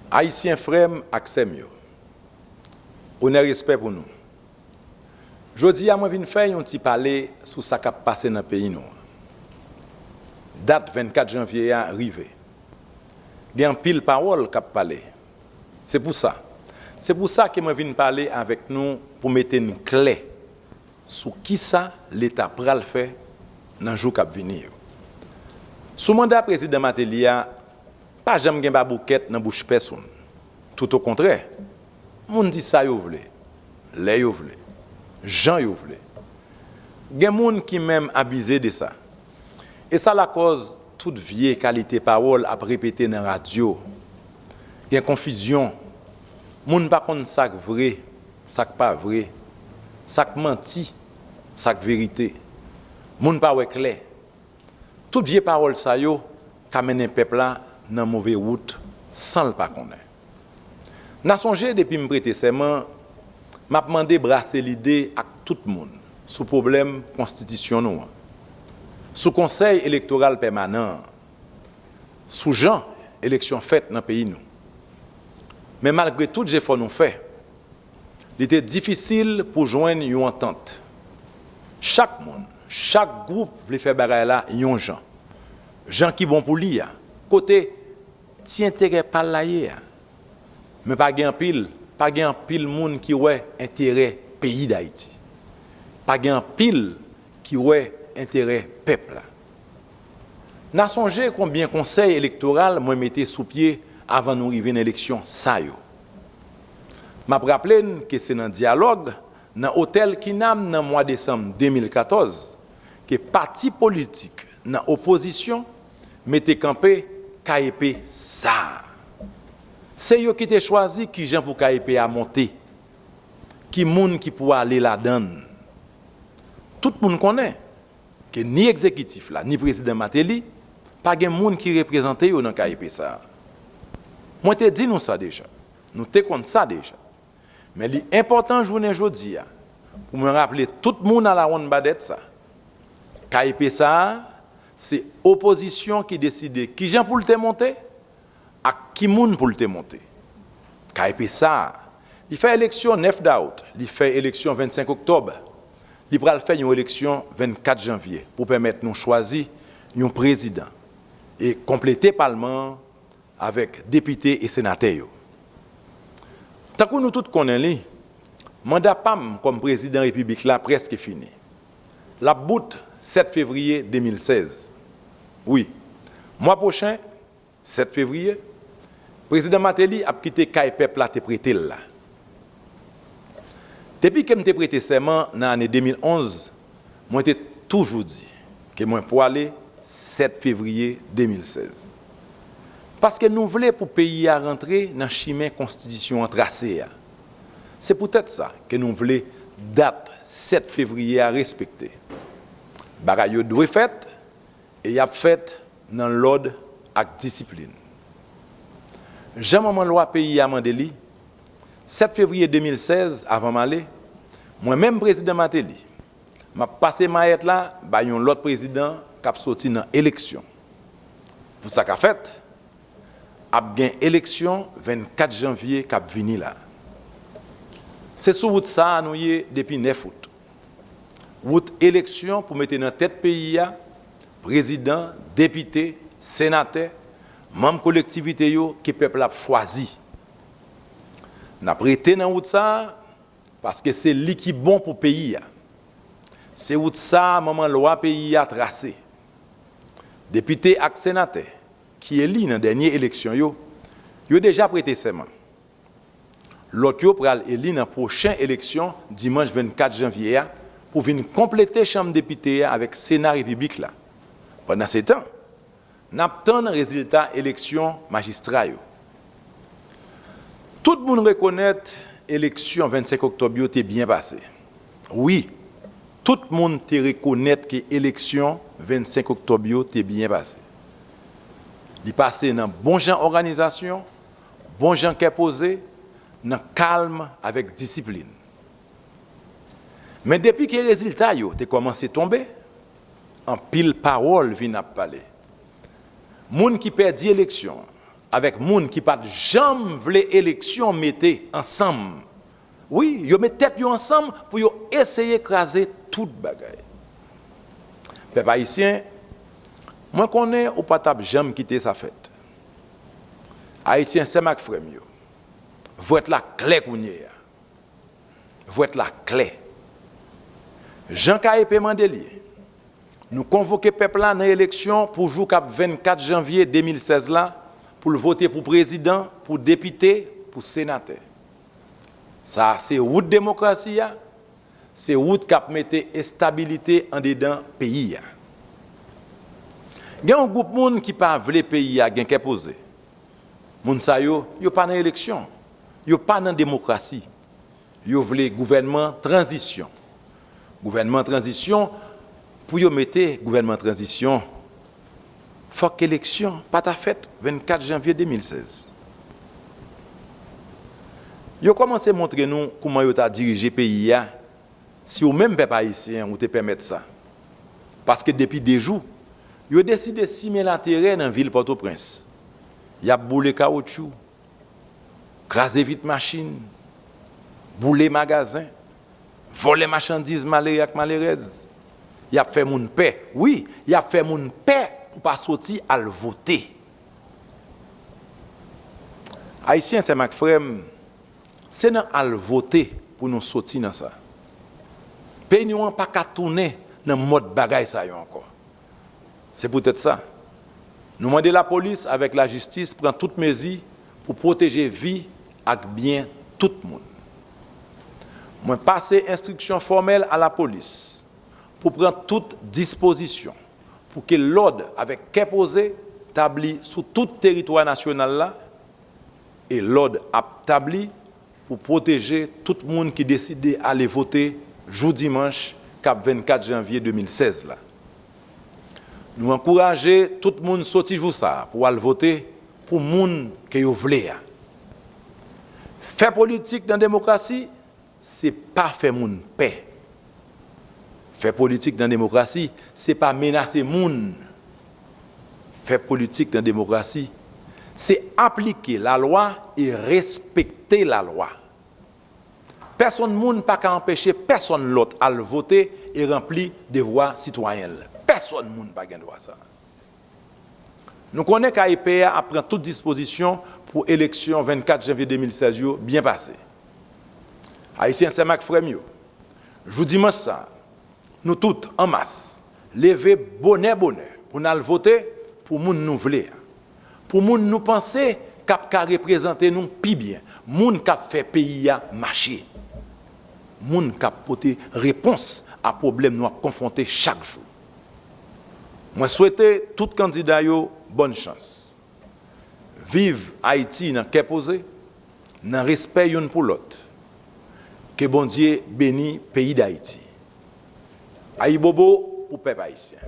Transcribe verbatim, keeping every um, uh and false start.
Ayisyen frè m ak sè m yo, onè respè pou nou. Jodi a mwen vin fè yon ti pale sou sa k ap pase nan peyi nou an. Dat vennkat janvye a rive. Gen anpil pawòl k ap pale. Se pou sa. Se pou sa ke mwen vin pale avèk nou pou mete n klè sou kisa Leta pral fè nan jou k ap vini yo. Sou manda Prezidan Martelly a, pa janm gen baboukèt nan bouch pèsonn. Toutokontrè, moun di sa yo vle, lè yo vle, jan yo vle. Gen moun ki menm abize de sa. E sa lakòz tout vye kalite pawòl ap repete nan radyo. Gen konfizyon. Moun pa konn sa k vre, sa k pa vre, sa k manti, sa k verite. Moun pa wè klè. Tout vye pawòl sa yo ka mennen pèp la nan move wout san l pa konnen. N a sonje depi m prete sèman, m ap mande brase lide ak tout moun sou pwoblèm konstitisyon nou an, sou Konsèy Elektoral Pèmanan an, sou jan eleksyon fèt nan peyi nou. Men malgre tout jefò nou fè, li te difisil pou jwenn yon antant. Chak moun, chak gwoup vle fè bagay la yon jan, jan ki bon pou li a, kote ti enterè pa l la ye a. Men pa gen anpil, pa gen anpil moun ki wè enterè peyi Dayiti. Pa gen anpil ki wè enterè pèp la. N a sonje konbyen konsèy elektoral mwen mete sou pye avan nou rive nan eleksyon sa yo. M ap raple n ke se nan dyalòg nan otèl Kinam nan mwa desanm de mil katòz ke pati politik nan opozisyon mete kanpe K E P sa a. Se yo ki te chwazi kijan pou K E P a monte, ki moun ki pou ale ladan l. Tout moun konnen ke ni egzekitif la, ni Prezidan Martelly, pa gen moun ki reprezante yo nan K E P sa a. Mwen te di nou sa deja. Nou te konn sa deja. Men li enpòtan jounen jodi a pou mwen raple tout moun alawonnbadèt sa. K E P sa a, se opozisyon ki deside kijan pou l te monte ak ki moun pou l te monte. K E P sa a, li fè eleksyon nèf dawout, li fè eleksyon vennsenk oktòb, li pral fè yon eleksyon vennkat janvye pou pèmèt nou chwazi yon prezidan e konplete palman an avèk depite e senatè yo. Tankou nou tout konnen li, manda pa m kòm prezidan repiblik la prèske fini. L ap bout sèt fevriye de mil sèz. Wi, mwa pwochen, sèt fevriye, Prezidan Martelly ap kite kay pèp la te prete l la. Depi ke m te prete sèman nan ane de mil onz, mwen te toujou di ke mwen pwale sèt fevriye de mil sèz. Paske nou vle pou peyi a rantre nan chimen konstitisyon an trase a. Se poutèt sa ke nou vle dat sèt fevriye a respekte. Bagay yo dwe fèt, e y ap fèt nan lòd ak disiplin. Jan manman lwa peyi a mande li, sèt fevriye de mil sèz, avan m ale, mwen menm Prezidan Martelly, m ap pase mayèt la bay yon lòt prezidan k ap soti nan eleksyon. Pou sa ka fèt, ap gen eleksyon vennkat janvye k ap vini la. Se sou wout sa a nou ye depi nèf out. Wout eleksyon pou mete nan tèt peyi a prezidan, depite, senatè, manm kolektivite yo ke pèp la ap chwazi. N ap rete nan wout sa a paske se li ki bon pou peyi a. Se wout sa a manman lwa peyi a trase. Depite ak senatè ki eli nan dènye eleksyon yo, yo deja prete sèman. Lòt yo pral eli nan pwochen eleksyon dimanch vennkat janvye a pou vin konplete chanm depite a avèk Sena Repiblik la. Pandansetan, n ap tann rezilta eleksyon majistra yo. Tout moun rekonèt eleksyon vennsenk oktòb yo te byen pase. Wi, tout moun te rekonèt ke eleksyon vennsenk oktòb yo te byen pase. Li pase nan bon jan òganizasyon, bon jan kè poze, nan kalm avèk disiplin. Men depi ke rezilta yo te kòmanse tonbe, anpil pawòl vin ap pale. Moun ki pèdi eleksyon an, avèk moun ki pa t janm vle eleksyon mete ansanm. Wi, yo met tèt yo ansanm pou yo eseye kraze tout bagay. Pèp ayisyen, mwen konnen ou pa t ap janm kite sa fèt. Ayisyen, sè m ak frè m yo, vwèt la klè kounye a. Vwèt la klè. Jan K E P mande l ye, nou konvoke pèp la nan eleksyon pou jou k ap vennkat janvye de mil sèz la pou l vote pou prezidan, pou depite, pou senatè. Sa a se wout demokrasi a, se wout k ap mete estabilite andedan peyi a. Gen yon gwoup moun ki pa vle peyi a gen kè poze. Moun sa yo, yo pa nan eleksyon. Yo pa nan demokrasi. Yo vle gouvènman tranzisyon. Gouvènman tranzisyon, pou yo mete gouvènman tranzisyon, fòk eleksyon pa ta fèt vennkat janvye de mil sèz. Yo kòmanse montre nou kouman yo ta dirije peyi a, si ou menm pèp ayisyen ou te pèmèt sa. Paske depi de jou, yo deside simen laterè nan vil Pòtoprens. Y ap boule kawotchou, kraze vit machin, boule magazen, vòlè machandiz malere ak malerèz. Y ap fè moun pè. Wi, y ap fè moun pè pou pa soti al vote. Ayisyen, sè m ak frè m, se nan al vote pou nou soti nan sa. Peyi nou an pa ka tounen nan mòd bagay sa yo ankò. Se poutèt sa, nou mande lapolis avèk lajistis pran tout mezi pou pwoteje vi ak byen tout moun. Mwen pase enstriksyon fòmèl a lapolis pou pran tout dispozisyon pou ke lòd avèk kè poze tabli sou tout teritwa nasyonal la, e lòd ap tabli pou pwoteje tout moun ki deside ale vote jou dimanch k ap vennkat janvye de mil sèz la. Nou ankouraje tout moun soti jou sa a pou al vote pou moun ke yo vle a. Fè politik nan demokrasi, se pa fè moun pè. Fè politik nan demokrasi, se pa menase moun. Fè politik nan demokrasi, se aplike lalwa e respekte lalwa. Pèsonn moun pa ka anpeche pèsonn lòt al vote e ranpli devwa sitwayen l. Pèsonn moun pa gen dwa sa. Nou konnen K E P a ap pran tout dispozisyon pou eleksyon vennkat janvye de mil sèz yo byen pase. Ayisyen, sè m ak frè m yo, jou dimanch sa a, nou tout, an mas, leve bonè bonè pou n al vote pou moun nou vle a, pou moun nou panse k ap ka reprezante nou pi byen, moun k ap fè peyi a mache, moun k ap pote repons a pwoblèm nou ap konfwonte chak jou. Mwen swete tout kandida yo bòn chans. Viv Ayiti nan kè poze, nan respè youn pou lòt. Ke Bondye beni peyi Dayiti. Ayibobo pou pèp ayisyen.